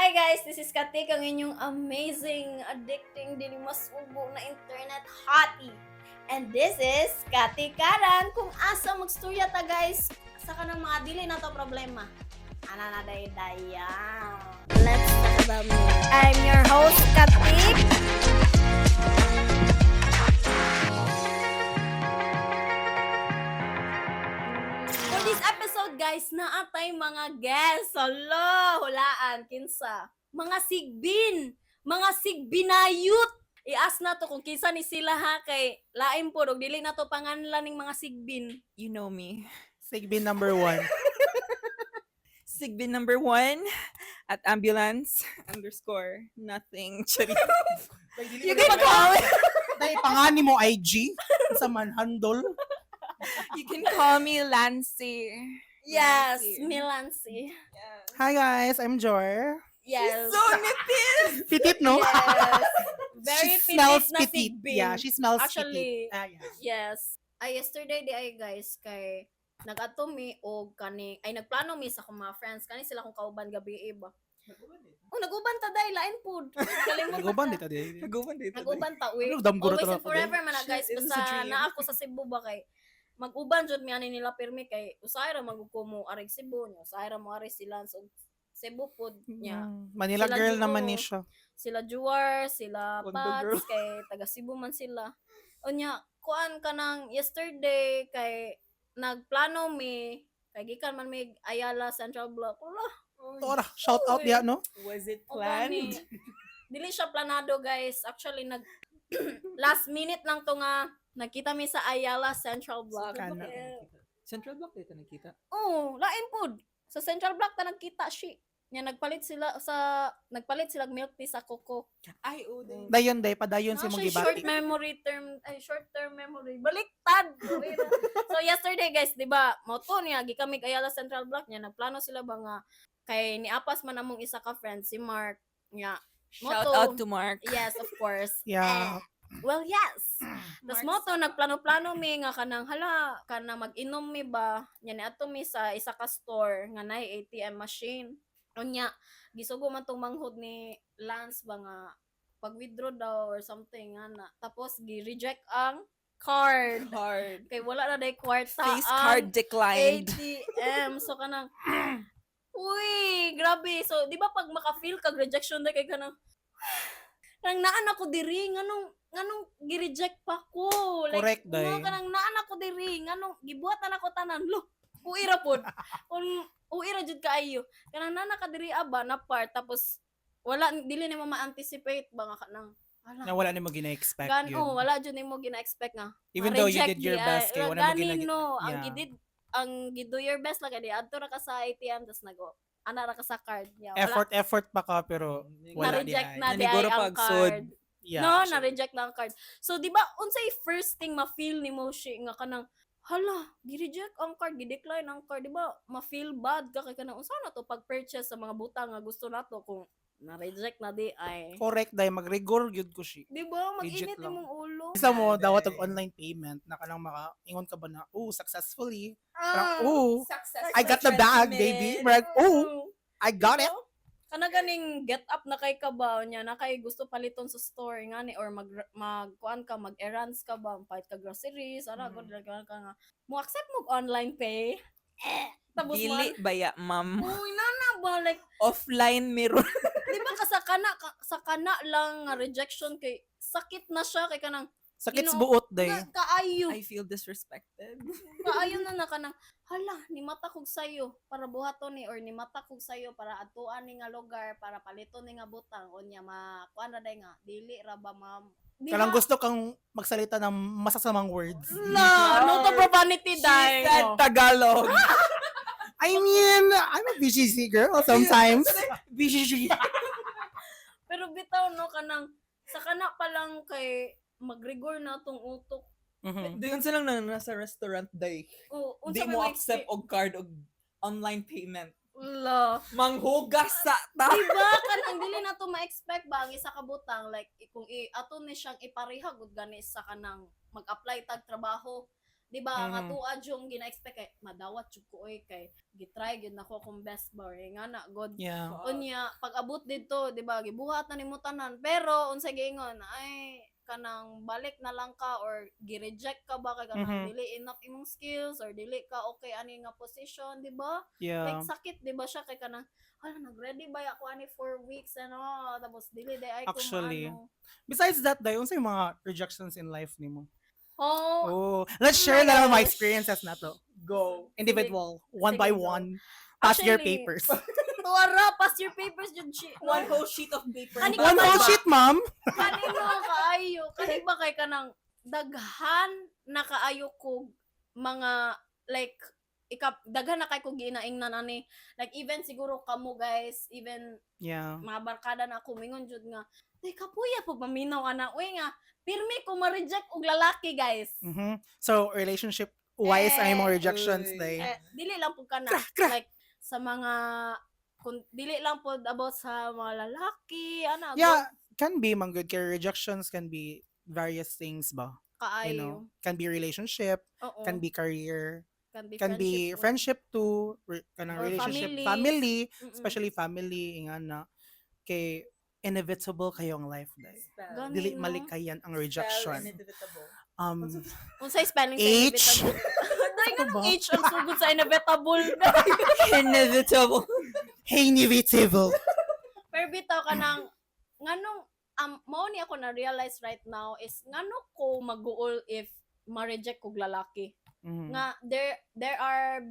Hi guys, this is Katik, ang inyong amazing, addicting, dili masubo na internet hottie. And this is Katikaran, kung asa magstorya ta, guys, sa kanang mga dili na to problema. Ana na day dayan. Let's talk about me. I'm your host, Katik. For this episode, guys, naatay mga guests. Hala, hulaan, kinsa. Mga sigbin, mga sigbinayut. I-ask na to kung kinsa ni sila ha, kay lain po, og dili na to panganlan ning mga sigbin. You know me. Sigbin number one. Sigbin number one at ambulance_nothing. Charit. You can call Dahil pangani mo IG sa manhandol. You can call me Lancy. Yes, Lancy. Milancy. Yes. Hi guys, I'm Jor. Yes. She's so nipis. Petit, no? Yes. Very She petite smells na petite. sigbin. Yeah, she smells Actually, petite. Ah, yeah. Yes. Ay, yesterday di ay guys, kay nag-ato mi og kani ay nagplano mi sa akong mga friends kani sila akong kauban gabi iba. Oh, nag-uban ta day lain pud. Kalimot Nag-uban ta. dito di. Nag-uban dito. Nag-uban ta uy. Ano, damgo na Always tara and forever man na Shit, guys it was a basta dream. naa ako sa Cebu ba kay mag-uban jud mi ani nila pirmi kay usahay ra magud ko mo arig Cebu nya usahay ra mo ari sila so Cebu pud nya. Manila Sila girl Ju- naman ni siya. Sila Juar, sila Tondo Pats, girl. kay taga Cebu man sila. Unya, kuan ka nang yesterday kay nagplano mi kay gikan man mi Ayala Central Block. Wala. Tora, shout out Uy. diya, no? Was it O gani. planned? Dili siya planado, guys. Actually nag last minute lang to nga nagkita mi sa Ayala Central Block. Kana. Yeah. Central Block dito nagkita. Oh, lain pud. Sa Central Block ta nagkita shi. Nya nagpalit sila og milk tea sa Coco. Ay, oh, day. Dayon day, padayon si Ah, mong siya short gibati. memory term, ay short term memory. Baliktad. Uy, na. So yesterday guys, 'di ba? Mo to niya gikamig Ayala Central Block niya nagplano sila ba nga kay niapas man among isa ka friend si Mark niya. Shout Moto. out to Mark. Yes, of course. Yeah. Eh, well, yes. Tas Mark's mo to nagplano-plano mi nga kanang hala kanang mag-inom mi ba nya niadto mi sa isa ka store nga naay ATM machine. Unya gisugo man tong manghod ni Lance ba nga pag-withdraw daw or something nga na. Tapos gi-reject ang card. Card. Kay wala na day kwarta Face ang card declined. ATM. So kanang uy, grabe. So di ba pag maka-feel kag rejection day kay kanang nang naan ako diri nganong gi-reject pa ko. Like, Correct, day. No, kanang naan ako diri nganong gibuhatan ako tanan. Lo, uwi ra pod. Kung uwi ra jud kaayo. Kanang naa ka diri aba na part tapos wala dili nimo ma-anticipate ba nga kanang ala. Na wala nimo gina-expect Gan, yun. oh, wala jud nimo gina-expect nga. Even though you Ma-reject did your di best, ay. kay wala mo Gani, gina. no, ang gidid ang gido your best lang kay adto ra ka sa ATM tas nag ana ra ka sa card niya. Wala, Effort, effort pa ka, pero wala di na-reject ay. na di ay Naniguro ang pag sud. card. Yeah, No, actually. na-reject na ang card. So, di ba, unsay first thing ma-feel ni mo shi nga kanang, hala, gi-reject ang card, gi-decline ang card, di ba? Ma-feel bad ka kay kanang unsa na to pag-purchase sa mga butang nga gusto nato kung na-reject na di ay. Correct, day. Mag-rigor gyud ko siya. Di ba? Legit Mag-init lang. imong ulo. Isa mo, dawat og online payment na kanang maka, ingon ka ba na, oh, successfully. Parang, oh, Successful I got the bag, baby. Parang, oh, I got it. Diba? Kana ganing get up na kay ka ba niya na kay gusto paliton sa store ngani or mag mag kuan ka mag errands ka ba palit ka groceries ara gud ka nga mo accept mo og online pay eh, tapos mo Dili baya, ma'am. uy nana ba like Offline meron. di ba ka sa kana ka, sa kana lang nga rejection kay sakit na siya kay kanang Sakit sa Ginoo. buot, day. na, kaayo I feel disrespected. kaayo na na kanang hala ni mata kog sayo para buhaton ni or ni mata kog sayo para adtuan ni nga lugar para paliton ni nga butang unya ma kuan ra day nga dili ra ba ma'am? Di Kanang ba? gusto kang magsalita ng masasamang words. La, no to profanity She day. said Tagalog. I mean, I'm a BGC girl sometimes. BGG. Pero bitaw no kanang sa kana pa lang kay magrigor na tong utok. Doon silang na nasa restaurant day. O unsa Di may mo ma- accept og card og online payment. La. Manghugas sa ta. Diba kanang dili na to ma-expect ba ang isa ka butang like kung i ato ni siyang ipareha gud gani sa kanang mag-apply tag trabaho. Di ba nga tuwa yung gina-expect kay madawat jud ko oy, kay gitry gyud nako akong best ba or nga na god. Unya pag abot didto, di ba, gibuhat na nimo tanan, pero unsay giingon ay kanang balik na lang ka or gi-reject ka ba kay kanang dili enough imong skills or dili ka okay ani nga position, di ba? Like sakit di ba siya kay kanang hala, nag-ready ba ako ani 4 weeks ano, tapos dili di ay ko Actually. maano. Besides that, day, unsay mga rejections in life nimo? Oh. Oh, let's share My na lang mga gosh. experiences na to. Go. Individual, one Sige, by go. one. Pass your Actually, papers. Tuwara, pass your papers jud shi. One whole sheet of paper. Ani One ka whole ba? sheet, ma'am. Kanino kaayo? Kani ba kay kanang daghan na kaayo ko mga like ika daghan na kay ko ginaingnan ani, like even siguro kamo guys, even mga barkada na ako, mingon jud nga, "Day, kapuya po paminaw ana uy," nga pirmi ko ma-reject og lalaki, guys. So, relationship wise ay mga Eh, rejections, uy. day. Eh, dili lang po kana Kra, kra. like sa mga kung dili lang po about sa mga lalaki ana. Yeah, can be man good kay rejections can be various things ba. Kaayo. Can be relationship, Oo. can be career, can be can be friendship. Friendship too, kanang Or relationship, families. Family, especially family nga na kay inevitable kayo ang life day. Gani, Dili no? malikayan ang rejection. Inevitable. Unsay spelling sa H. inevitable? Dahil nga Ano nung ba? H ang sugod sa inevitable. Inevitable. Inevitable. Pero bitaw ka nang, nganong, mao ni ako na-realize right now is, ngano ko mag-uol if ma-reject kog lalaki. Nga, there are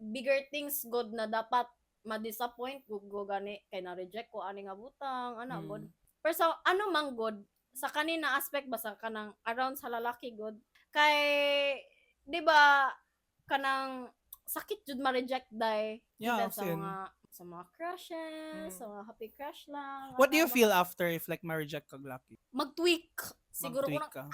bigger things good na dapat ma-disappoint ko gani kay na-reject ko ani nga butang ana god. Pero sa ano man god, sa kanina aspect ba sa kanang around sa lalaki god, kay di ba kanang sakit jud ma-reject dai, Yeah, even sa as in. mga crushes, sa mga happy crush lang. What do you ano ba. feel after if like ma-reject kag laki? Mag-tweak siguro ko Mag-tweak nang ka.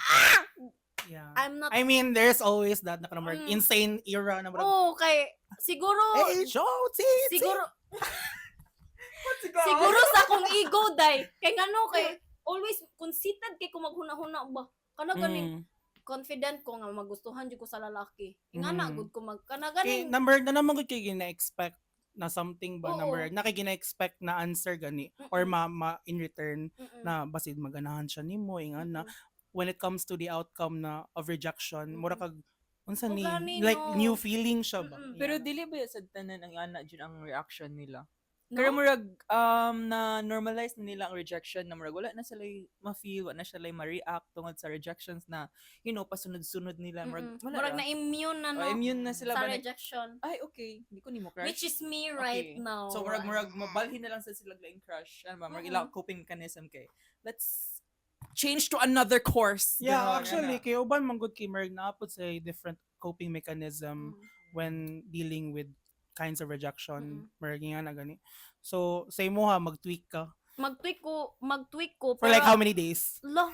Yeah. I'm not I mean, there's always that na kanang murag insane era na murag, Oh, kay siguro H O T T. Siguro siguro sa akong ego day kay ngano kay always conceited kay ko maghuna-huna ba kana ganing confident ko nga magustuhan jud ko sa lalaki, ingana gud ko mag kana Kay ganing number na naman gud kay gina-expect na something ba, Oo. number na kay gina-expect na answer gani or ma in return na basid maganahan siya nimo ingana. When it comes to the outcome na of rejection, mura kag unsa O ni gani, like no. new feeling siya ba. Pero dili ba sa tanan ang ana jud ang reaction nila? No? Pero murag na normalize na nila ang rejection na murag wala na sila ma-feel, wala na sila ma-react tungod sa rejections na pasunod-sunod nila murag wala Murag ra. na immune na Oh, no immune na sila sa ba na, rejection. "Ay, okay, hindi ko nimo crush." Which is me right Okay. now. So murag mabalhin na lang sa sila laing crush. Ano ba, murag ilang coping mechanism kay let's change to another course. Yeah, Ganon, actually ana. kay uban man gud kay murag naapod sa different coping mechanism when dealing with kinds of rejection, murag nga na gani. So sa imo ha, mag-tweak ka Mag-tweak ko for like how many days? Lo,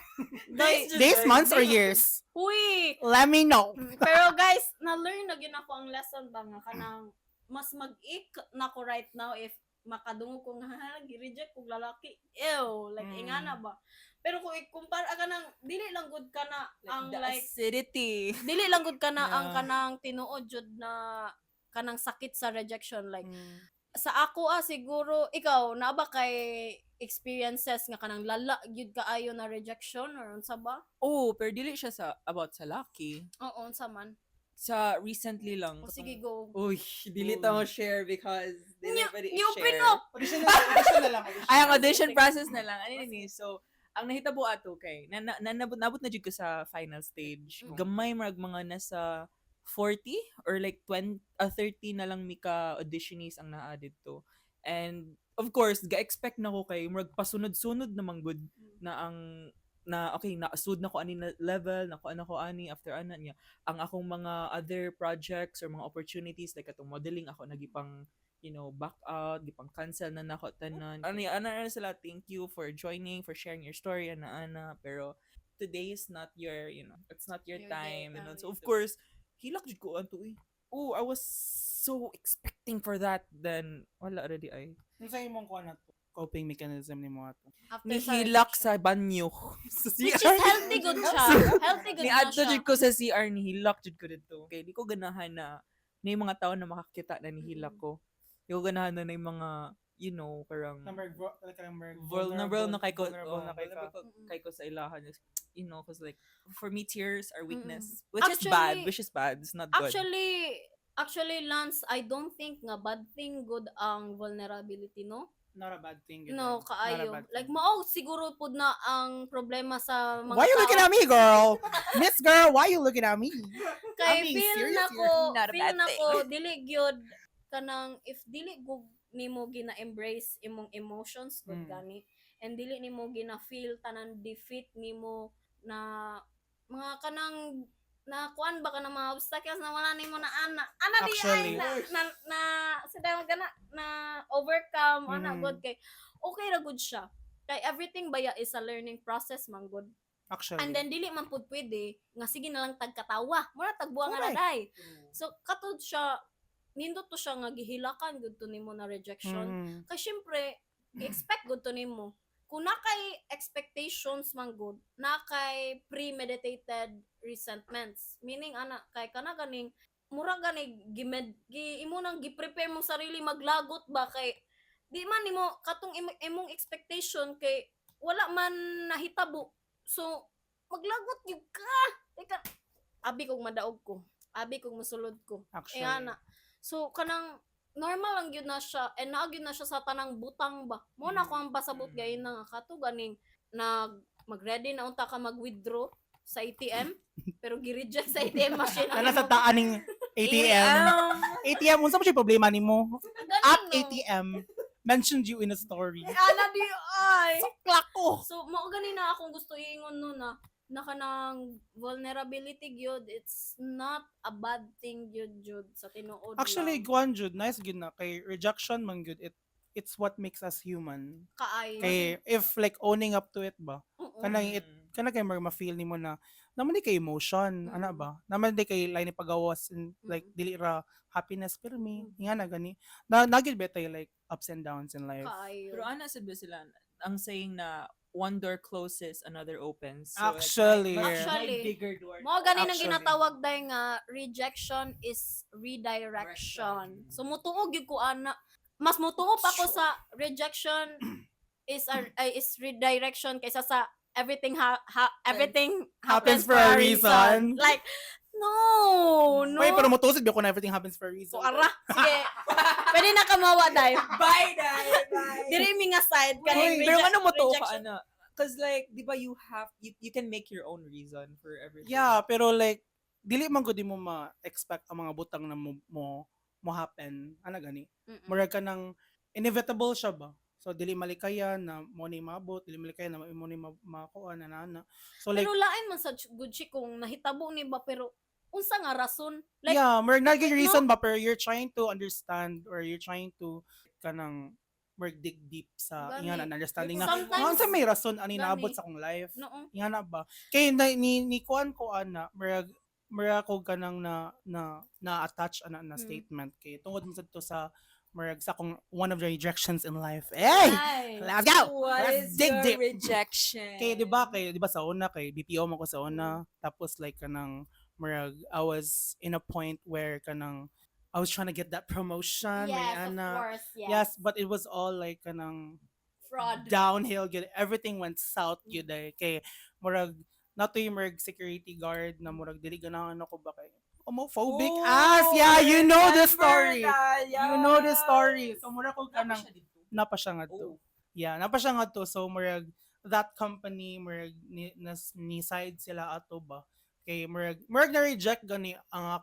Days, just Days, months, or days. years? Uy. Let me know. Pero guys, na-learn na gyud ako ang lesson ba nga kanang mas mag-ik na ko right now if makadungog ko nga, "Ha, gi-reject kog lalaki. Ew," like ingana ba. Pero kung ikumpara ka nang dili lang gud ka na Like, ang the like acidity. dili lang gud ka na ang kanang tinuod jud na kanang sakit sa rejection, like sa ako ah, siguro ikaw na ba kay experiences nga kanang lala gyud kaayo na rejection or unsa ba? Oh, pero dili siya sa about sa laki. Oo, unsa man? Sa recently lang. O sige, go. Uy, dili ta mo share because dili pwede You open i-share. up. Audition na, audition na lang. Audition. Ay, ang audition process na lang. Ano yun eh. So, ang nahitabo ato kay na nabot na jud ko sa final stage. Gamay murag mga nasa 40 or like 20, 30 na lang mi ka auditionees ang naa didto. And of course, ga-expect na ko kay murag pasunod-sunod namang good na ang na okay na sud na ko ani na level na ko ano ko ani after ana niya ang akong mga other projects or mga opportunities like atong modeling ako nagipang back out, gipang cancel na nako tanan ano ana ana sila, "Thank you for joining, for sharing your story," ana ana, pero today is not your it's not your Your day, time. ah. So of course hilak jud ko anto eh. Oh, I was so expecting for that, then wala already ay. Unsa imong kuan na to? coping mechanism nimo ato? After sa Nihilak rejection. sa banyo. Sa Which CR. is healthy good siya. Healthy good Ni na adto siya. jud ko sa CR, nihilak jud ko didto. Kay di ko ganahan na na yung mga tao na makakita na nihilak ko. Di ko ganahan na na yung mga, parang Number vulnerable na kay ko, vulnerable oh, na kay ka. vulnerable kay ko sa ilahan. Cause like, for me, tears are weakness. Which is bad, which is bad. It's not good. Actually, Lance, I don't think nga bad thing good ang vulnerability, no? Not a bad thing yun, No, eh. Not a kaayo. bad Like, thing. mao siguro pud na ang problema sa mga Why you looking tao. at me, girl? Miss girl, why you looking at me? Kay I'm being feel serious na here. ko, Not a feel bad na thing. ko, dili gyud kanang if dili gud nimo gina-embrace imong emotions gud gani and dili nimo gina-feel tanan defeat nimo na mga kanang na kuan ba ka na mga obstacles na wala nimo na ana ana di ay Actually. na sa gana na overcome ana gud kay okay ra gud siya kay everything baya is a learning process man gud. Actually. And then dili man pud pwede nga sige na lang tagkatawa. Mura tagbuang nga na Correct. day. So katod siya, nindot to siya nga gihilakan gud to nimo na rejection. Kay syempre expect gud to nimo. Kung na kay expectations man gud, na kay premeditated resentments. Meaning ana kay kana ganing mura gani gimed gi imo nang gi-prepare mong sarili maglagot ba kay di man nimo katong imong expectation kay wala man nahitabo. So maglagot gyud ka. Teka, abi kog madaog ko. Abi kog mosulod ko. Actually. Eh, ana. So kanang normal lang gyud na siya and naa gyud na siya sa tanang butang ba. Mo na ko ang pasabot gayon na nga kato ganing nag mag-ready na unta ka mag-withdraw sa ATM pero gi-reject sa ATM machine ang Na nasa imong- taaning ATM. ATM, unsa mo siya problema nimo? Galing, At no? ATM mentioned you in a story. Ana di ay. Suklak ko. So mao gani na akong gusto iingon no na na kanang vulnerability gyud, it's not a bad thing gyud jud sa tinuod Actually, lang. guan jud, nice gyud na kay rejection man gyud, it's what makes us human. Kaayo. Kay if like owning up to it ba, kanang it kana kay ma-feel nimo na naman di kay emotion, ana ba? Naman di kay lain ni pagawas and like dili ra happiness pero mi nga na gani. Na nagid betay like ups and downs in life. Kaayo. Pero ana sad ba sila, ang saying na one door closes, another opens. So, like, Actually. Actually. may bigger door. Mao gani nang Actually. ginatawag day nga rejection is redirection. Direction. So mutuo gyud ko ana. Mas mutuo pa ko sa rejection is redirection kaysa sa everything happens for a reason. Like no. Wait, pero mutusid ba ko na everything happens for a reason? So ara. Sige. Pwede na kamawa day. Bye, Day! Bye! Diri mi nga side kaning Pero ano mo to ka, rejection. ana? Cause like, di ba you can make your own reason for everything. Yeah, pero like dili man gud mo ma-expect ang mga butang na mo happen. Ana gani? Murag ka ng inevitable siya ba? So dili malikaya na mo ni maabot, dili malikaya na mo ni makuha na na. So like Pero lain man sa good chick kung nahitabo ni ba pero unsa nga rason? Like yeah, murag naging no? reason ba pero you're trying to understand or you're trying to kanang murag dig deep sa Gani. ingan understanding na Sometimes- nga unsa may rason ani naabot Gani. sa akong life. No. Nga na ba? Kay na, ni kuan ko ana, murag ko kanang na attach ana na statement kay tungod man sad to sa murag sa akong one of the rejections in life. Hey! Ay. Let's go! What Let's is dig your deep. rejection? Kay di ba sa una kay BPO mo ko sa una tapos like kanang murag I was in a point where kanang I was trying to get that promotion, may Yes, of ana. course. Yes. Yes, but it was all like kanang Fraud. downhill gyud. Everything went south gyud eh. Kay murag natoy murag security guard na murag dili ganahan ako ba kay homophobic Oh, ass. Yeah, you know the remember story. that, You know the story. yes. So murag ko Napa kanang siya dito? napa siya ngadto. Oh. Yeah, napa siya ngadto. So murag that company murag ni side sila ato ba. Kay murag na reject gani ang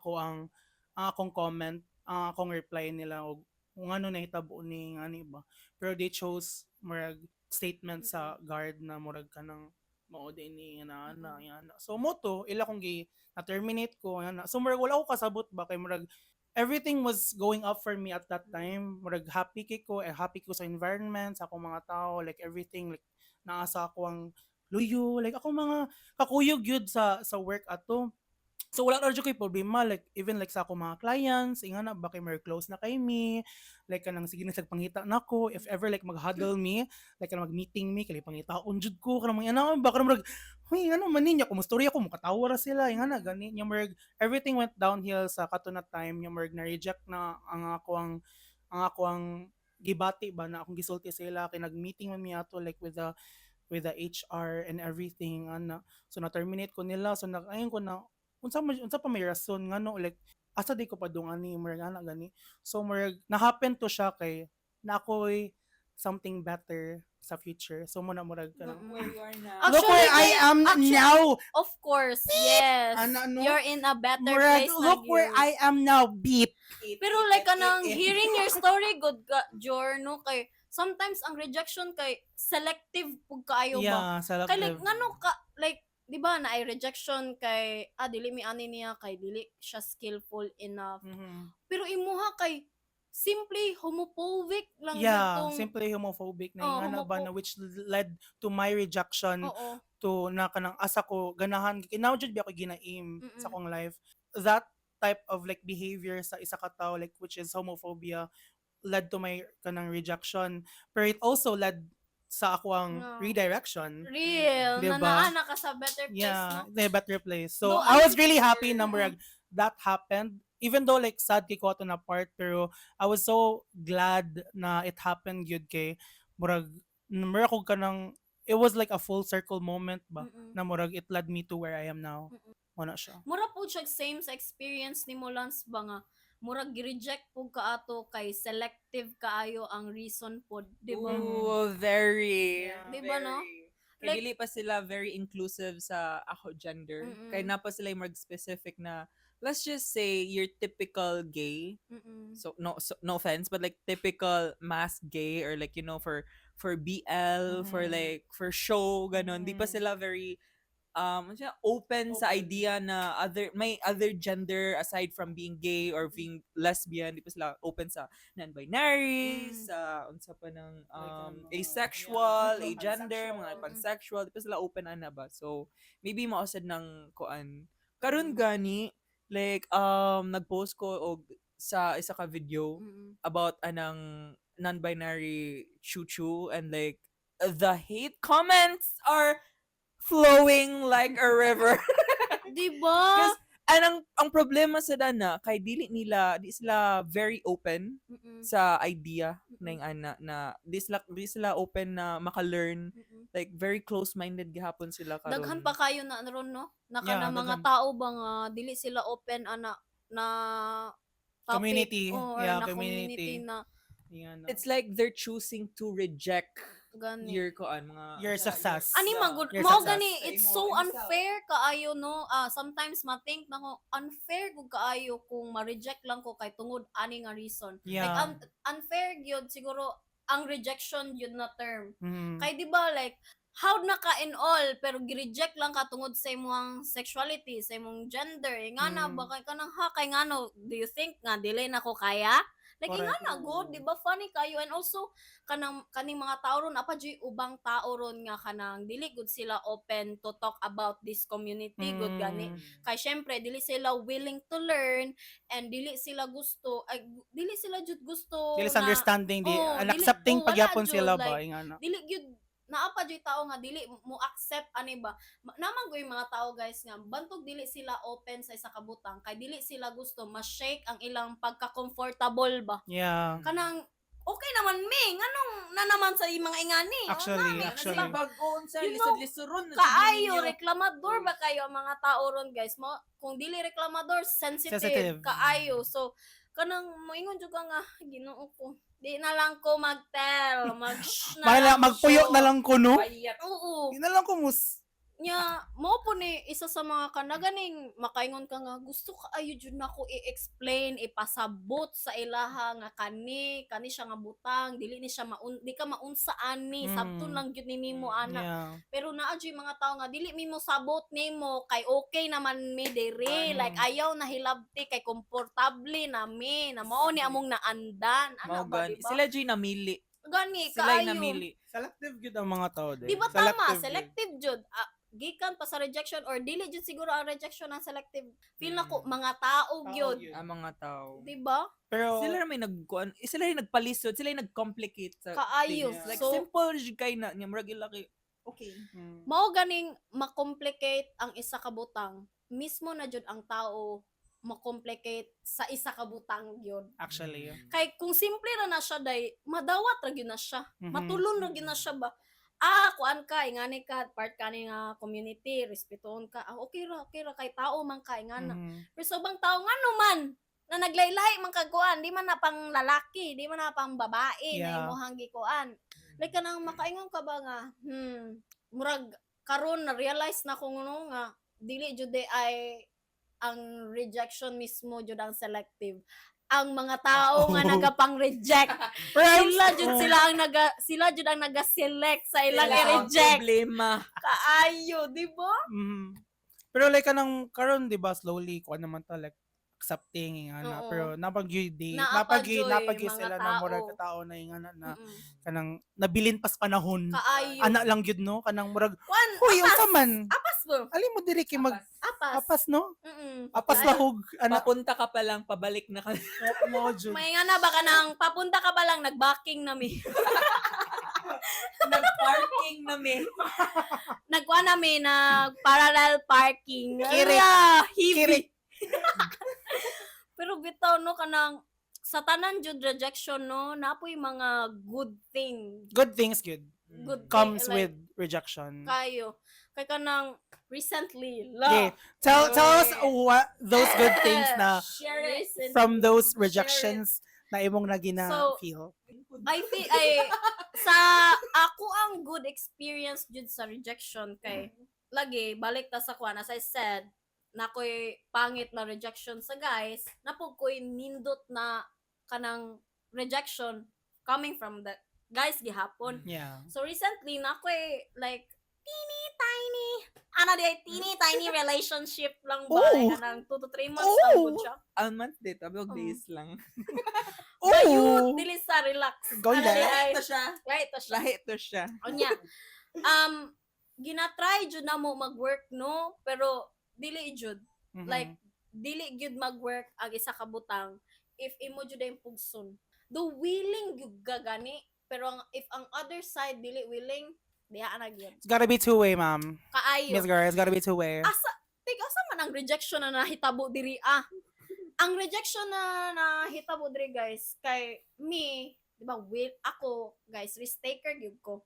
akong comment, ang akong reply nila og kung ano nahitabo ni ani ba. Pero they chose murag statement sa guard na murag kanang mao din ni na ana yan. So mo to ila kong gi na terminate ko ana. So murag wala ko kasabot ba kay murag everything was going up for me at that time. Murag happy kay ko, eh, happy ko sa environment, sa akong mga tao, like everything like naa sa ako ang luyo, like ako mga kakuyog yun sa work ato. So wala ra jud ko'y problema, like even like sa akong mga clients, ingana ba, kay more close na kay mi, like kanang sige na sa pangita nako if ever like mag-huddle mi, like kanang mag-meeting mi, kay pangitaon jud ko kanang mga ano ba, kanang murag, "Huy, ano man ninyo, kumustorya ko, mukatawa ra sila," ingana gani nya. Murag everything went downhill sa kato na time nya murag na reject na ang ako ang gibati ba na akong gisulti sila kay nag-meeting man mi ato like with the HR and everything ana. So na terminate ko nila. So nag ayon ko na unsa man, unsa pa may rason ngano, like asa di ko padung ani, murag ana gani. So murag na happen to siya kay na ako'y something better sa future. So mo na murag kanang Where you are now. Actually, look where I am now. Of course, yes. Ana, no? You're in a better Murag, place na look where gyud. I am now, beep. Pero like kanang hearing your story, good ka, Jor, no, kay sometimes ang rejection kay selective pug kaayo ba. Yeah, selective. Kay like ngano ka, like di ba na ay rejection kay ah, dili mi ani niya kay dili siya skillful enough. Pero imuha kay simply homophobic lang Yeah, gitong simply homophobic na Oh, yung ana ba na which led to my rejection to na kanang asa ko ganahan kay now jud ba ako gina-aim sa akong life. That type of like behavior sa isa ka tawo, like which is homophobia, led to my kanang rejection, pero it also led sa ako ang No. redirection. Real na Diba? naa na ka sa better place, Yeah, no? the better place. So No, I was I'm really happy na sure. murag that happened, even though like sad kay ko ato na part, pero I was so glad na it happened gyud kay murag ko kanang it was like a full circle moment ba na murag it led me to where I am now. Mao siya. Mura po siya same sa experience ni mo, Lance, ba nga murag gi-reject pud ka ato kay selective kaayo ang reason pod, di ba? Ooh, very. Di ba, no? Very. Kay Like- dili pa sila very inclusive sa ako gender. Kay na pa sila yung mag specific na, let's just say your typical gay. So no offense, but like typical mass gay or like for BL, for like for show ganon. Di pa sila very ano siya, open sa Open. Idea na other may other gender aside from being gay or being lesbian. Di pa sila open sa non-binary, sa unsa pa ng Like, ano, asexual, yeah. agender, mga Pansexual. pansexual, di pa sila open ana ba. So maybe mao sad ng kuan. Karon gani, like nagpost ko og sa isa ka video about anang non-binary chuchu and like the hate comments are flowing like a river. Di ba? Because anang ang problema sa dana kay dili nila, di sila very open sa idea na yung ana na di sila open na maka-learn, like very close-minded gihapon sila karon. Daghan pa kayo na ron, no? Na Yeah, kana mga daghan. tao ba nga dili sila open ana na topic, Community. oh, or Yeah, na community. community na Yan, no. It's like they're choosing to reject gani. your koan mga Your success. Ani man gud Your mao success. gani, Sa it's imo so insa. unfair kaayo, no? Ah, sometimes ma-think na ko unfair gud kaayo kung ma-reject lang ko kay tungod ani nga reason. Like unfair gyud siguro ang rejection gyud na term. Kay di ba, like how na ka in all pero gi-reject lang ka tungod sa imong sexuality, sa imong gender. Eh, nga na ba kay kanang ha, kay ngano do you think nga dili na ko kaya? Like Correct. nga na good, di ba? Funny kayo. And also kanang kaning mga tao ron, apa jud ubang tao ron nga kanang dili gud sila open to talk about this community gud gani. Kay syempre dili sila willing to learn and dili sila gusto, ay, dili sila jud gusto Dili sa na understanding, di Oh, and dili- accepting oh, wala pagyapon jud, sila ba, like, ingana. Dili gyud, naa pa jud tao nga dili mo accept ani ba. Naman ko yung mga tao, guys, nga bantog dili sila open sa isa ka butang kay dili sila gusto ma-shake ang ilang pagka-comfortable ba. Kanang okay naman mi, nganong na naman sa mga ingani? Actually, Oh, actually. nami, Bago unsa You know, lisod-lisoron na kaayo ninyo. reklamador ba kayo ang mga tao ron, guys, mo kung dili reklamador, sensitive, Sensitive. kaayo. So kanang moingon jud ka nga, Ginoo ko, di na lang ko mag-tell, mag na Mahal lang magpuyo ko. na lang ko, no? Bayat. Oo. Di na lang ko mus. Nya mo po ni isa sa mga kanaganing makaingon ka nga gusto kaayo jud nako i-explain, ipasabot sa ilaha nga kani kani siya nga butang dili ni siya maun, di ka maunsa ani, sabton lang gyud ni nimo ana. Pero naa jud mga tao nga dili mi mo sabot nimo kay okay naman mi diri, like ayaw na hilabti kay komportable na mi na mao ni among naandan ana Mao ba, gani. di ba? Sila jud namili. Gani Sila yung kaayo. namili. Selective gyud ang mga tao din. Di ba tama? Selective gyud. Selective jud. Ah, gikan pa sa rejection or dili jud siguro ang rejection ang selective. Feel na ko mga tao Tao gyud. gyud. Ang mga tao. Di ba? Pero Sila ra may nagkuan, eh, sila yung nagpalisod, sila yung nag-complicate sa Kaayo. things. Like So, simple jud kay na nya murag ila kay okay. Mao ganing makomplicate ang isa ka butang. Mismo na jud ang tao makomplicate sa isa ka butang gyud. Actually. Kay kung simple ra na siya day, madawat ra gyud na siya. Matulon ra gyud na siya ba. Ah, kuan ka, ingani ka, part ka ni nga community, respetuhon ka. Ah, okay ra kay tao man ka ingana. Pero sa ubang tao ngano man na naglaylay man kag kuan, di man na pang lalaki, di man na pang babae na imong gikuan. Like kanang makaingon ka ba nga, murag karon na realize na ko no nga dili jud di ay ang rejection mismo jud ang selective. Ang mga tao nga nagapang-reject, Pero sila jud sila jud ang naga-select sa ilang Sila ang i-reject. problema. Kaayo, di ba? Mhm. Pero like kanang karon, di ba, slowly kuan naman ta, like accepting nga Oo. pero napag day Naa pa napag joy, napag mga sila na murag tao. ka tao na ingana na kanang nabilin pas panahon. Kaayo. Ana lang gyud no, kanang murag Kuan, huy, unsa man? Apas mo. Ali mo diri kay mag Apas. apas no? Apas Ay, lahog ana. Papunta ka pa lang, pabalik na ka. Mo jud. May nga na baka nang papunta ka pa lang, nagbacking na mi. Nag-parking na mi. Nagkuha na mi, nag parallel parking. Kirik. Ala, heavy. Kirik. Pero bitaw no, kanang sa tanan jud rejection no, napoy mga good thing. Good things good Good comes thing, like, with rejection. Kayo. Kay kanang recently la. Okay. Tell us what those good things na Share it. Recently. from those rejections na imong nagina So, feel. I think ay sa ako ang good experience jud sa rejection kay lagi balik ta sa kuan, as I said, na ko'y pangit na rejection sa guys, napog ko'y nindot na kanang rejection coming from the guys gihapon. So recently na ko'y like teeny tiny ano di ay, teeny tiny relationship lang ba, Oh. like, kanang 2 to 3 months lang Oh. gud siya. A month dito, abog days lang. Oh. Bayut, dili sa relax. Go Ano di left. ay, Lahi to siya. right to siya. Lahi to siya. Unya. Ginatry jud na mo mag-work no, pero dili jud. Like dili gyud mag-work ang isa ka butang if imo jud ang pugson. Do willing gyud ka gani, pero ang, if ang other side dili willing, diha na gyud. It's gotta be two-way, ma'am. Kaayo. Miss Girl, it's gotta be two-way. Asa tig asa man ang rejection na nahitabo diri ah? Ang rejection na nahitabo diri guys kay me, di ba, will ako guys, risk taker gyud ko.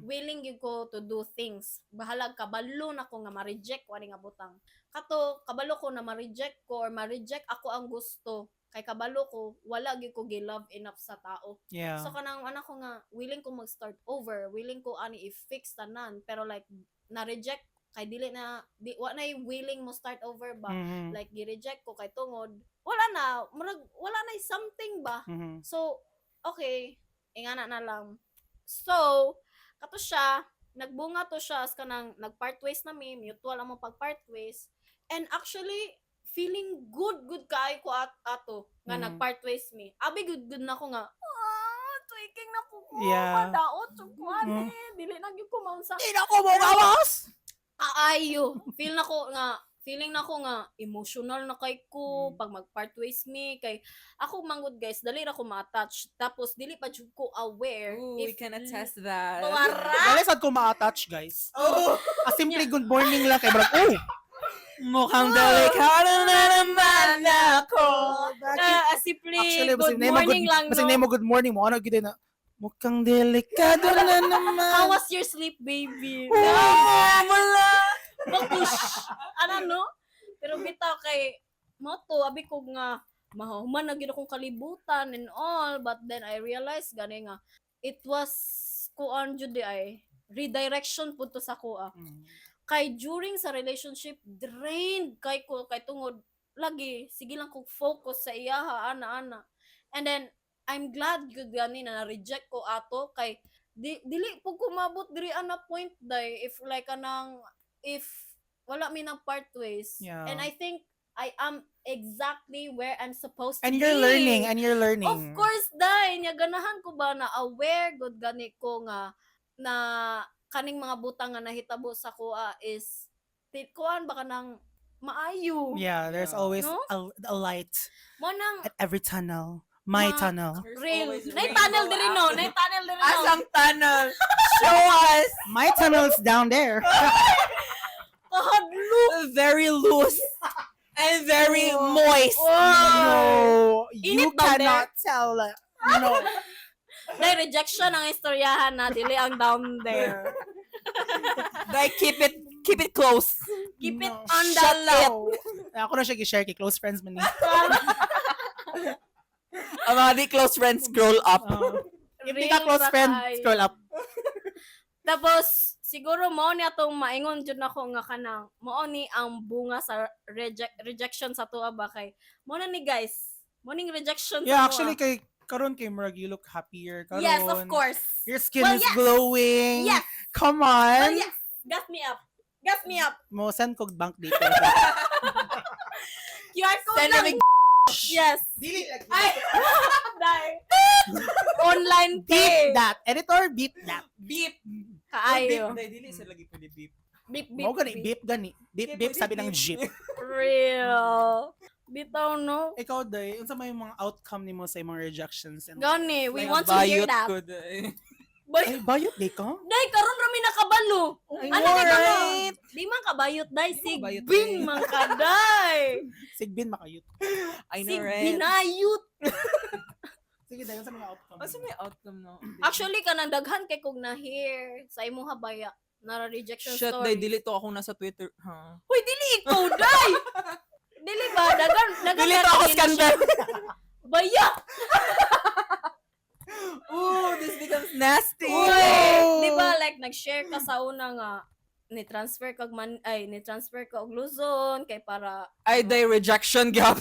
Willing gyud ko to do things. Bahalag kabalo na ko nga ma-reject ko ani nga butang. Kato kabalo ko na ma-reject ko or ma-reject ako ang gusto kay kabalo ko wala gyud ko gi-love enough sa tao. So kanang anak ko nga willing ko mag-start over, willing ko ani i-fix tanan, pero like na-reject kay dili na di wa na willing mo start over ba. Like gi-reject ko kay tungod wala na murag wala na something ba. So, okay, ingana na lang. So, kato siya, nagbunga to siya as kanang nag-part ways na mi, mutual ang pag-part ways. And actually, feeling good, good kaayo ko at ato nga nag-part ways mi. Abi good good na ko nga, ah, tweaking na ko ko, madaot ko ani, dili na gyud ko maunsa. Di na ko mo gawas! Kaayo. Feel na ko nga, feeling na ko nga emotional na kay ko pag mag-part ways mi kay ako manggod guys, dali ra ko ma-attach, tapos dili pa jud ko aware. Ooh, we if can attest that. Tuwara. Dali sad ko ma-attach, guys. Oh! A simple good morning lang kay murag, oh! Mukhang delikado na naman ako. Ah, simple Actually, good basig na mo morning good, lang basig no. na mo good morning mo ano gyud na mukhang delikado na naman. How was your sleep, baby? Oh, wala! Bakush. Ano no? Pero bitaw kay mo to abi ko nga mahuman na gyud akong kalibutan and all, but then I realized gani nga it was kuan jud di ay redirection pud to sa kuha. Kay during sa relationship drained kay ko kay tungod lagi sige lang kog focus sa iyaha ana ana. And then I'm glad gyud gani na na-reject ko ato kay di, dili po ko mabot diri ana point day if like kanang if wala mi nang part ways. And I think I am exactly where I'm supposed to And you're be. learning, and you're learning. Of course, dai nya ganahan ko ba na aware good gani ko nga na kaning mga butang nga nahitabo sa akoa is kuan ba kanang maayo. Yeah, there's always No? a light Mo nang at every tunnel. My tunnel. There's real. always Nay tunnel rainbow diri no, after. nay tunnel diri no. Asang tunnel? Show us! My tunnel's down there. Kahadlok. Very loose and very moist. No, you Init down there. cannot tell. No. Day rejection ang istoryahan na dili ang down there. Like keep it close. Keep it No. on the Shut low. Ako na siya gi-share kay close friends man ni. Ang mga di close friends, scroll up. If di ka Real close ra friend, kaayo. scroll up. Tapos siguro mao ni atong maingon jud nako nga kanang mao ni ang bunga sa rejection sa tuwa ba kay mao na ni guys. Mao ning rejection Yeah, sa actually tuwa. kay karon kay murag you look happier karon. Yes, of course. Your skin Well, is yes. glowing. Yes. Come on. Well, yes. Gas me up. Gas me up. Mo send kog bank details. QR code Send lang. me Yes. Dili lagi. Ay. Dai. Online Beep pay. that. Editor, beep that. Beep. Kaayo. Beep, dili sa lagi pwede beep. Beep, beep, Mo gani beep. beep gani. Beep beep sabi ng jeep. Real. Bitaw, no? Ikaw day, unsa may mga outcome nimo sa imong rejections and Gani, we Like, want to hear Bayot that. ko, day. Bay, Ay, bayot di ka? day, karon rami nakabalo. I Ano know, na ka right? Di man kabayot, day. Di man kabayot, Sigbin day. man ka, day. Sigbin makayot. I know, right? Sigbinayot. Sige, day, unsa may outcome? Asa may outcome no? Actually, kanang daghan kay kog na-hear sa imuha baya nara rejection Shit, story. day, dili to akong nasa Twitter. Huh? Uy, dili ikaw, day! Dili ba? Daghan, daghan Dili to ako na- scandal. Baya! Ooh, this becomes nasty. Uy! Di ba, like, nag-share ka sa una nga, ni-transfer kag man ay ni-transfer ka og Luzon kay para Ay, day, rejection gap.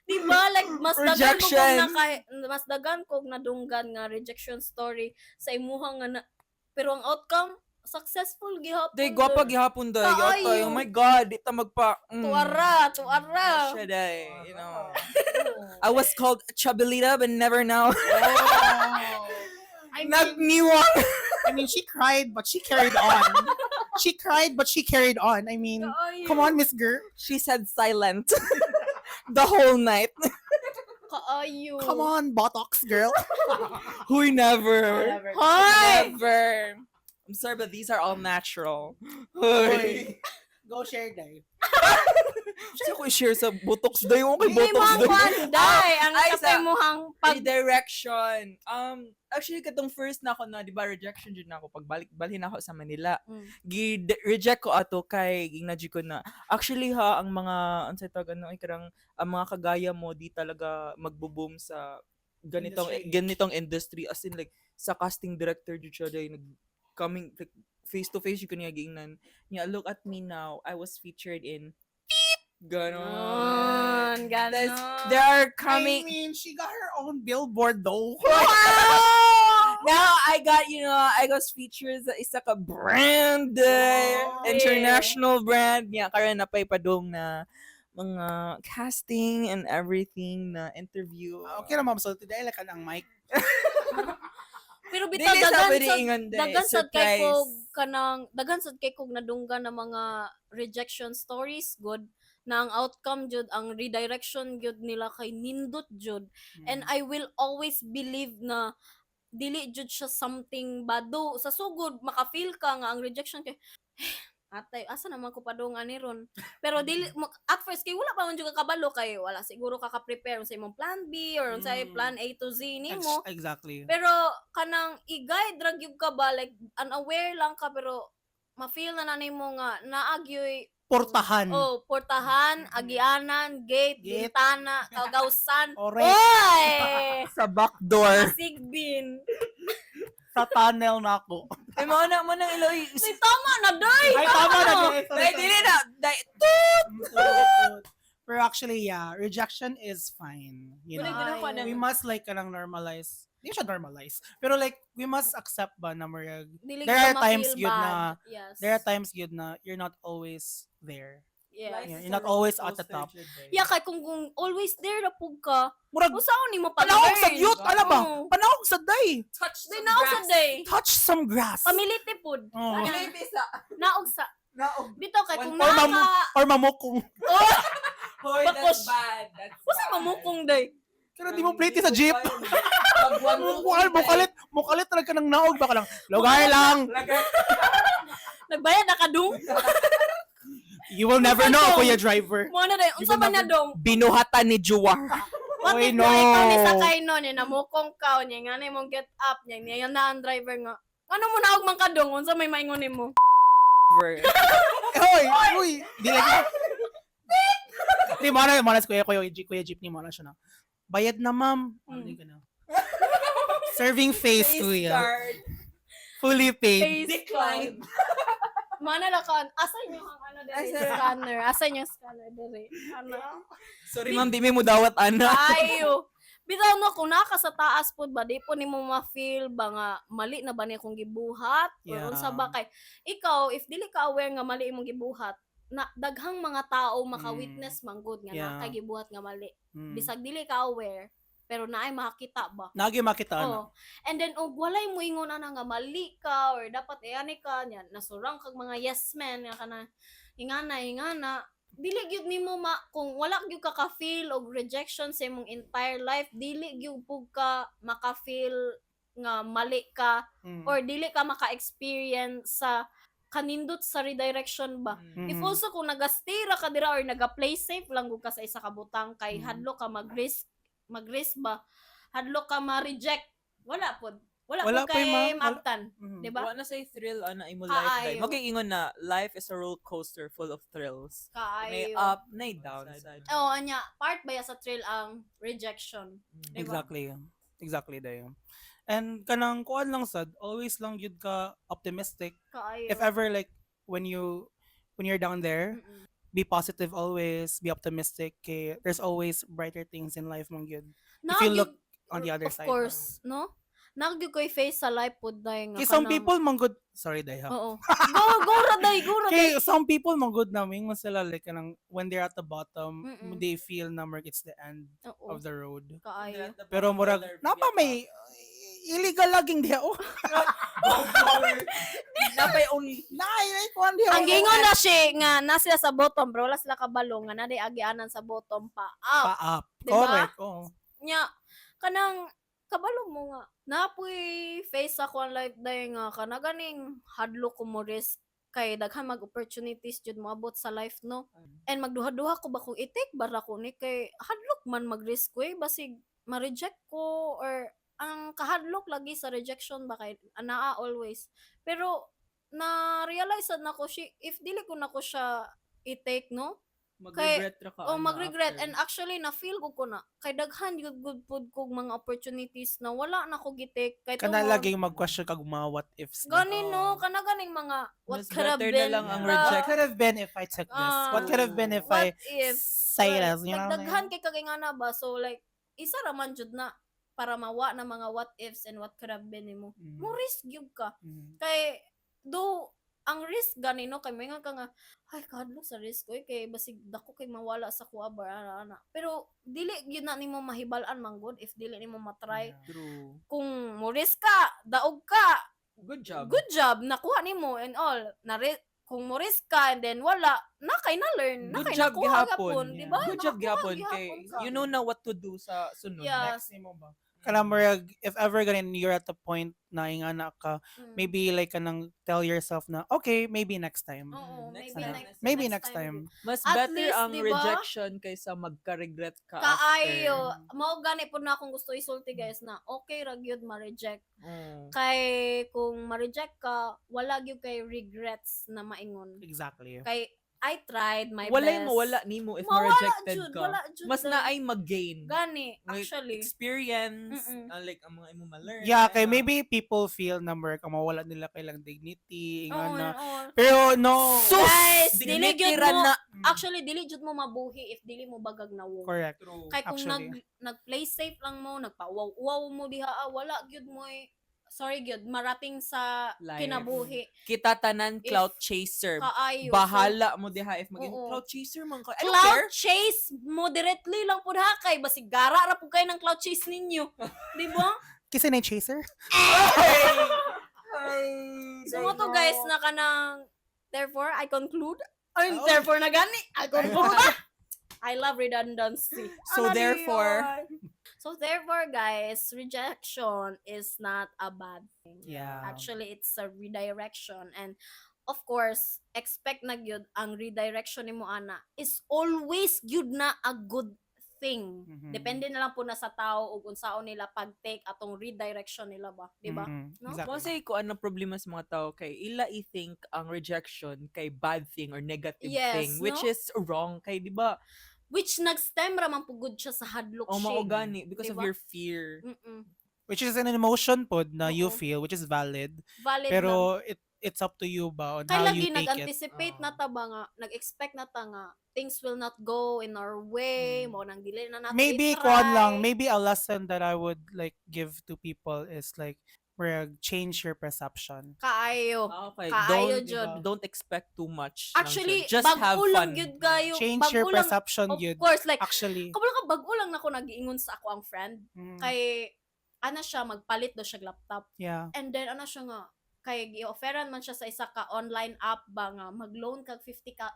di ba like mas daghan ko kog Rejection. naka, mas daghan kog nadunggan nga rejection story sa imuha nga na, pero ang outcome successful gihapon. Day, gwapa gihapon, day. Kaayo. Yatay. Oh my God, di ta magpa... Tuara, tuara. Siya, day. You know. I was called Chabelita, but never now. Oh. I mean, Nagniwang. I mean, she cried, but she carried on. She cried, but she carried on. I mean, kaayo. come on, Miss Girl. She said silent. The whole night. Kaayo. Come on, Botox girl. Huy, never. Never. Hoy! Never. I'm sorry, but these are all natural. Hoy. Huy. Go share, day. Sa ko i-share sa Botox day. Okay, May Botox mga day. kwan, day. Ang Ay, sa imuhang pag Redirection. Actually, katong first na ako na, di ba, rejection jud na ako. Pagbalik, balhin ako sa Manila. Gi-reject ko ato kay gingna jud ko na actually ha ang mga unsay tawag ano ay karang ang mga kagaya mo di talaga magbo-boom sa ganitong Industry. ganitong industry, as in like sa casting director jud siya day nag coming like face to face jud ko niya giingnan niya, "Look at me now, I was featured in ganon." Ganon, ganon. There are I coming mean, she got her own billboard though. Now I got I got features sa isa ka brand eh, Oh. international brand niya karon na pay padung na mga casting and everything na interview. Ah, okay na, ma'am. So, today, like, ang mic. Pero bitaw Dili sa daghan pwede sa ingon day, daghan sad kay surprise. kog kanang daghan sad kay kog nadunggan na mga rejection stories good na ang outcome jud ang redirection jud nila kay nindot jud, and I will always believe na dili jud siya something bad, though sa sugod maka-feel ka nga ang rejection kay atay asa naman ko padung ani ron, pero dili at first kay wala pa man jud ka kabalo kay wala siguro ka ka-prepare sa imong plan B or sa plan A to Z nimo. Exactly. Pero kanang i-guide ra gyud ka ba, like unaware lang ka pero ma-feel na nimo nga naagyoy Portahan. Oh, portahan, agianan, gate, Gate. bintana, kagawsan. Correct. Oy! Sa back door. Sigbin. Sa tunnel na ako. Ay mo na iloy. Ay, tama na, day! Ay, tama na. Guys. Sorry, Day sorry. dili na day. Pero actually, yeah, rejection is fine. You Wala know? ginawa ko We must like kanang normalize. Di siya normalize. Pero like, we must accept ba na murag, Dili there ka are times ma-feel gyud bad. na Yes. there are times gyud na you're not always there. Life Yeah, is you're a not always at the roller top. coaster, jud, eh. Yeah, kay kung always there na pug ka, Murag unsaon nimo panahog sa pag-learn? youth, alam ba? Oo. Panahog sa day. Touch Day some naog sa grass. day. Touch some grass. Pamiliti pud. Oo. Ana, naog sa Naog. bitaw kay kung Or naa mamu ka or mamukong. Hoy, Bakos. that's bad. That's Usa bad. mamukong day. Pero di mo plate sa jeep. Mag 1, 2, Mukal, mukalit, mukalit talaga ng naog baka lang. Lugar lang. Nagbayad na ka dong. You will never know, Dong. kuya driver. Mo na day. You Unsa will ba na never- dong? Binuhatan ni Juwar. What Oy, if no. no. Ikaw ni sakay no, ni namukong ka, niya nga na imong get up, niya niya na ang driver nga. Ano mo naog man ka dong? Unsa may maingon nimo? Hoy, uy, di lagi. Di mo na, mo na kuya jeepney mo na siya na. Bayad na, ma'am. Ano ka na? Serving face, kuya. Card. Fully paid. Face Decline. Mana la ka, asa inyo ang ano dere scanner? Asa inyo ang scanner dere? Ano? Sorry ma'am, di mi mo dawat ana. Ayo. Bitaw no kung naa ka sa taas pod ba di po nimo ma-feel ba nga mali na ba ni akong gibuhat or unsa ba kay ikaw if dili ka aware nga mali imong gibuhat na daghang mga tao maka-witness man gud nga naa kay gibuhat nga mali. Bisag dili ka aware pero naay makakita ba. Nagi makita na. Oh. And then og walay mo ingon ana nga mali ka or dapat iani ka nya nasurang kag mga yes men nga kana ingana ingana dili gyud nimo ma kung wala gyud ka ka-feel og rejection sa imong entire life, dili gyud pug ka maka-feel nga mali ka or dili ka maka-experience sa kanindot sa redirection ba. If also kung naga-stay ra ka dira or naga-play safe lang gud ka sa isa ka butang kay hadlok ka mag-risk ba, hadlok ka ma-reject, wala pod, wala, Wala pod po'y kay maabtan, di ba? Wa na say thrill ana imo life Kaayo. day. Magiingon na life is a roller coaster full of thrills. May Kaayo. up, nay downside. Oh, anya part ba ya sa thrill ang rejection? Diba? Exactly. Exactly dayo. And kanang kuan lang sad, always lang gyud ka optimistic. Kaayo. If ever like when you're down there, be positive always, be optimistic kay there's always brighter things in life man gyud. If you Naa look on the other of side. course, no? Naa gyud ko'y face sa life pod day nga Kay some kanang- people man good, sorry day ha. Oo. Go, go ra day, go ra day. Kay some people man good na mingon sila like kanang when they're at the bottom, they feel na mark it's the end Oo. of the road. Kaayo. Pero murag napa may illegal laging diha oh. Napay only Naay ay kuan diha. Ang gingon na siya nga na sila sa bottom pero wala sila kabalo nga na agianan sa bottom pa up. Pa up. Diba? Correct. Oo. Nya kanang kabalo mo nga napoy face ako ang life day nga kana ganing hadlok ko mo risk kay daghan mag opportunities jud moabot sa life, no? And magduha-duha ko ba kung i-take ba ra ko ni kay hadlok man mag-risk ko eh, basig ma-reject ko or ang kahadlok lagi sa rejection ba kay anaa always. Pero na realize sad nako si if dili ko nako siya i-take, no? Mag-regret ra ka. Oh, ana, mag-regret after. And actually na feel ko ko na kay daghan gyud gud pud kog mga opportunities na wala na ko gi-take kay Kana tungod- laging mag-question kag mga what ifs na. Gani no, Oo. kana ganing mga what Mas could have better na been. lang ang ba? What reject. could have been if I took this? What could have been if What I if say this? You know what I mean? Nagdaghan kay kagay nga na ba, so like isa ra man jud na para mawa na mga what ifs and what could have been nimo. Mo risk gyud ka. Kay do ang risk gani no kay moingon ka nga ay kahadlok sa risk oy kay basig dako kay mawala sa kuha ba ana ana. Pero dili gyud na nimo mahibal-an man gud if dili nimo matry. True. Kung mo risk ka, daog ka, Good job. good job nakuha nimo and all. Na kung mo risk ka and then wala na kay na learn na Good kay job nakuha gihapon. gihapon, di ba? Good job Nakakuha gihapon kay gihapon ka. you know na what to do sa sunod. Yeah. Next nimo ba? Kana murag if ever ganin you're at the point na ingana ka, maybe like kanang tell yourself na okay, maybe next time. Oo, Next maybe time. next, Maybe next time. Mas At better least, ang di ba? rejection kaysa magka-regret ka Kaayo. after. Mao gani po na akong gusto isulti guys na okay ra gyud ma-reject. Oo. Kay kung ma-reject ka, wala gyud kay regrets na maingon. Exactly. Kay I tried my Walay best. mawala nimo if Mawala ma-rejected jud, ka. wala jud Mas na. na ay mag-gain. Gani, Like, actually. experience, like ang mga imo ma-learn. Yeah, kay ana. maybe people feel na murag ang mawala nila kailang dignity, Oo, ingana. oo. Pero no. Sus! Guys, dili Dignity gyud ra mo na. Actually, dili jud mo mabuhi if dili mo bagag nawong. Correct. True. Kay kung Actually. nag nag-play safe lang mo, nagpa-wow-wow mo diha, ah, wala gyud mo eh, sorry gyud, marating sa Life. Kinabuhi. Kita tanan If clout chaser. Kaayo. So, Bahala mo diha if maging Oo. clout chaser man ka. I don't Clout care. chase moderately lang pud ha, kay basig gara ra pud kayo ng clout chase ninyo. Di ba? Kasi na chaser? So mao to, guys, na kanang therefore I conclude. Ay, Oh. therefore na gani. I conclude. I love redundancy. So Ano therefore- yun? So therefore, guys, rejection is not a bad thing. Actually, it's a redirection, and of course, expect na gyud ang redirection nimo ana is always gyud na a good thing. Depende na lang po na sa tao ug unsaon nila pag-take atong redirection nila ba, di ba? Mhm. No? Exactly. Mo say ko ano problema sa mga tao kay ila i-think ang rejection kay bad thing or negative Yes, thing, which no? is wrong kay, di ba? Which nag-stem ra man pugod siya sa hadlok O shame. mao gani because of Diba? your fear. Which is an emotion pod na you Oo. Feel, which is valid. Valid lang. Pero it's up to you ba on Kay how lagi you take it. nag-anticipate na Oo. ta ba nga, nag-expect na ta nga things will not go in our way, mo nang dili na nato Maybe i-try. kuan lang, maybe a lesson that I would like give to people is like where change your perception. Kaayo. Ah, okay. Kaayo Don't jud. Don't expect too much lang Actually, jud. Just have bag-o lang fun. gyud kayo. Change Bag-o your lang, perception of gyud. course, like Actually. kabalo ka, bag-o lang nako nagiingon sa ako ang friend kay ana siya magpalit do siya og laptop. And then ana siya nga kay gi-offeran man siya sa isa ka online app ba nga mag-loan kag 50 ka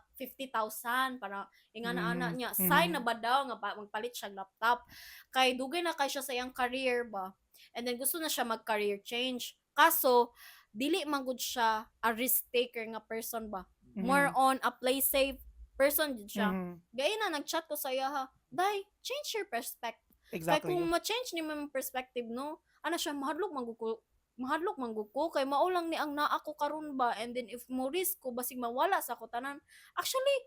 50,000 para ingana ana niya sign na ba daw nga pa, magpalit siya og laptop kay dugay na kay siya sa iyang career ba, and then gusto na siya mag career change, kaso dili man gud siya a risk taker nga person ba, more on a play safe person jud siya. Gaya na nag-chat ko sa iya ha, "Day, change your perspective." Kay kung ma-change ni mo yung perspective, no, ana siya, mahadlok man gud ko, mahadlok man gud ko kay mao lang ni ang naa ko karon ba, and then if mo risk ko basig mawala sa ko tanan. Actually,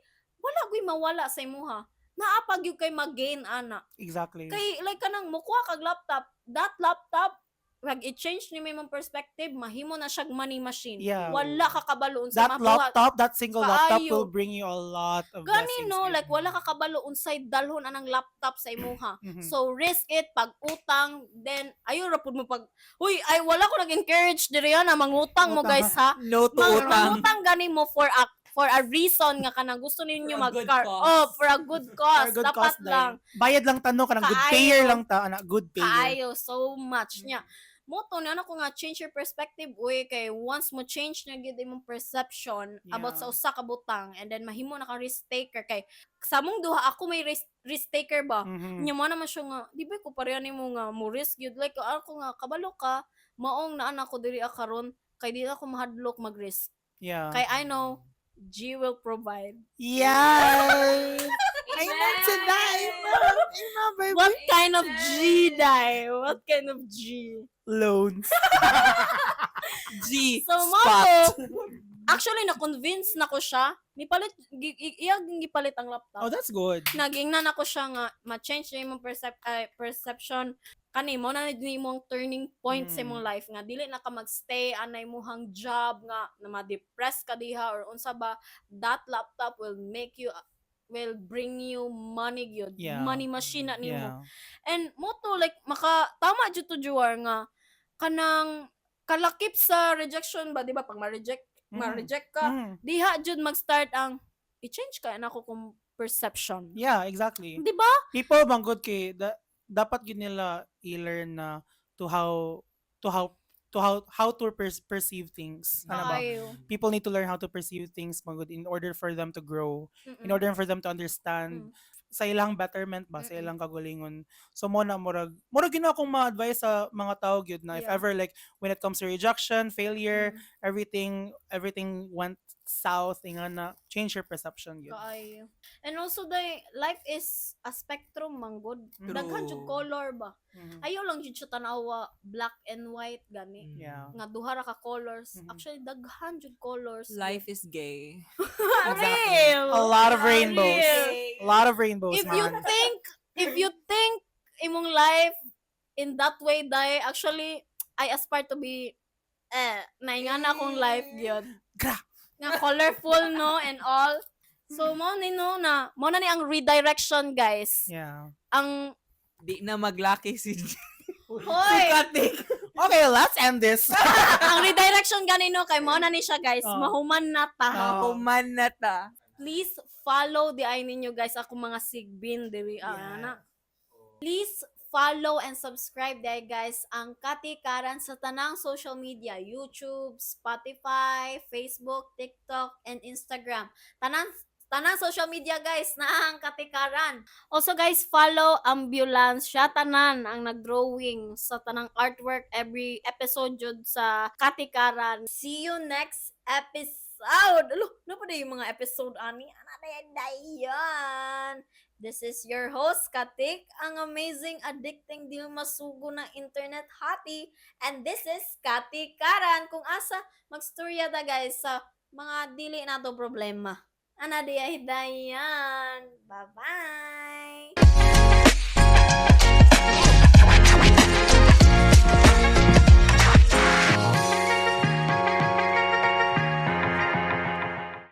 wala gyud mawala sa imuha. Naa pa gyud kay mag-gain ana. Kay like kanang mokuha kag laptop, that laptop pag i-change ni mo imong perspective, mahimo na siyag money machine. Wala ka kabalo unsa That makuha. laptop, that single laptop Kaayo. will bring you a lot of Gani blessings. no, Gyud. like wala ka kabalo unsay dalhon anang laptop sa imuha. So risk it pag utang, then ayo ra pud mo pag. Huy, ay, wala ko nag-encourage diri na mangutang mo Utang, guys ha. No to utang. Mangutang gani mo for a reason nga kanang gusto ninyo For a good mag-car. cause. Oh, for a good For cause. a good Dapat cause, day. lang. Bayad lang tanong kanang good Kaayo. payer lang ta, ana, good payer. Kaayo so much niya. Mo to na ako nga change your perspective, uy, kay once mo change na gyud imong perception about sa usa ka butang and then mahimo na kang risk taker, kay sa among duha ako may risk taker ba. Nya mo naman siya nga, di ba ko pareha nimo nga mo risk gyud, like ako nga kabalo ka maong naa na ako diri karon kay di ako mahadlok mag-risk. Kay I know G will provide. Yes! Amen to that. Amen. Amen, baby. What kind of G, dai? What kind of G? Loans. G So mo spot. to, actually na-convince na ko siya. Nipalit iyang gipalit ang laptop. Oh, that's good. Nagingnan ako siya nga ma-change na imong perception kani mo na ni imong turning point sa imong life nga dili na ka magstay anay imong job nga na ma-depress ka diha or unsa ba. That laptop will bring you money gyud, money machine na nimo. And mo to, like maka tama jud to, Juar, nga kanang kalakip sa rejection ba, di ba, pag ma-reject ma-reject ka, diha jud mag-start ang i-change kaya nako kung perception. Yeah, exactly. Di ba? People bang good kay dapat gyud nila i-learn na to how to perceive things. Ano ba? Kaayo. People need to learn how to perceive things man gud in order for them to grow, in order for them to understand sa ilang betterment ba, sa ilang kagalingon. So mo na murag gyud na akong ma-advise sa mga tao gyud na if ever, like when it comes to rejection, failure, everything went south inga na, change your perception gyud. Kaayo. And also the life is a spectrum man gud. Daghan jud True. Color ba. Ayaw lang jud siya tanawa black and white gani. Nga duha ra ka colors. Actually daghan jud colors. Life is gay. Real. A lot of rainbows. Real. A lot of rainbows, If you man. think if you think imong life in that way dai, actually I aspire to be eh naingan akong life gyud. Gra. Nga colorful, no, and all. So mo ni no na mo na ni ang redirection, guys. Ang Di na maglaki si Hoy, Katik. Okay, let's end this. Ang redirection ganino kay mao na ni siya, guys. Oh. Mahuman na ta. Oh. Human na ta. Please follow di ay ninyo, guys, ako mga sigbin diri ana. Please follow and subscribe dahil, guys, ang Katikaran sa tanang social media, YouTube, Spotify, Facebook, TikTok, and Instagram. Tanang tanang social media, guys, na ang Katikaran. Also, guys, follow Ambulance. Siya tanan ang nagdrawing sa tanang artwork every episode jud sa Katikaran. See you next episode. Alo, ano pa na yung mga episode ani? Ana na yan, dayan. This is your host, Katik, ang amazing, addicting, di masugo ng internet hottie. And this is Katikaran, kung asa magstorya ta, guys, sa mga dili nato problema. Ana di ay dayan. Bye-bye!